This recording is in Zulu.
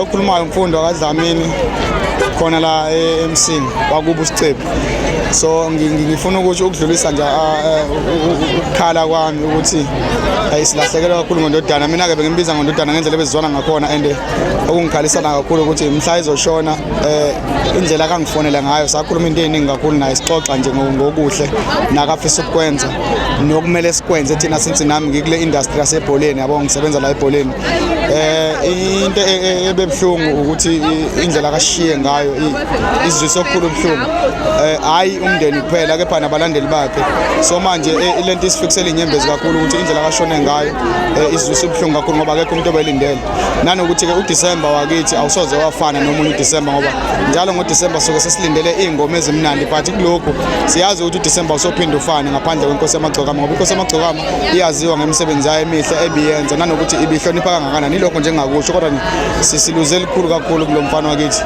Okhulumayo uMfundo kaDlamini khona la eMsinga wakuba uSicebi. So ngifuna ukuthi ukudlulisa nje ukukhala kwami ukuthi ayisilahlekelwa kakhulu ngondodana. Mina ke bengimbiza ngondodana ngendlela ebezizwana ngakhona, and okungikhalisana kakhulu ukuthi mhla izoshona, indlela akangifonela ngayo, sakhuluma into eziningi kakhulu naye, sixoxa nje ngokuhle nakafisa ukukwenza nokumele sikwenze thina, since nami ngikule industry yasebholeni, yabo, ngisebenza la ebholeni. Into ebebuhlungu ukuthi indlela akashiye ngayo izwisa okukhulu ubuhlungu, hayi umndeni kuphela kepha nabalandeli bakhe. So manje lento isifikisela inyembezi kakhulu ukuthi indlela akashone ngayo izwisa ubuhlungu kakhulu, ngoba akekho umuntu obelindele, nanokuthi ke uDecember wakithi awusoze wafana nomunye uDecember, ngoba njalo ngoDecember suke sesilindele izingoma ezimnandi, but kulokhu siyazi ukuthi uDecember usophinde ufane ngaphandle kweNkosi Yamagcokama, ngoba iNkosi Yamagcokama iyaziwa ngemisebenzi yayo emihle ebiyenza, nanokuthi ibihlonipha kangakanani. Ilokho nje engakusho, kodwa nje sisiluze elikhulu kakhulu kulo mfana wakithi.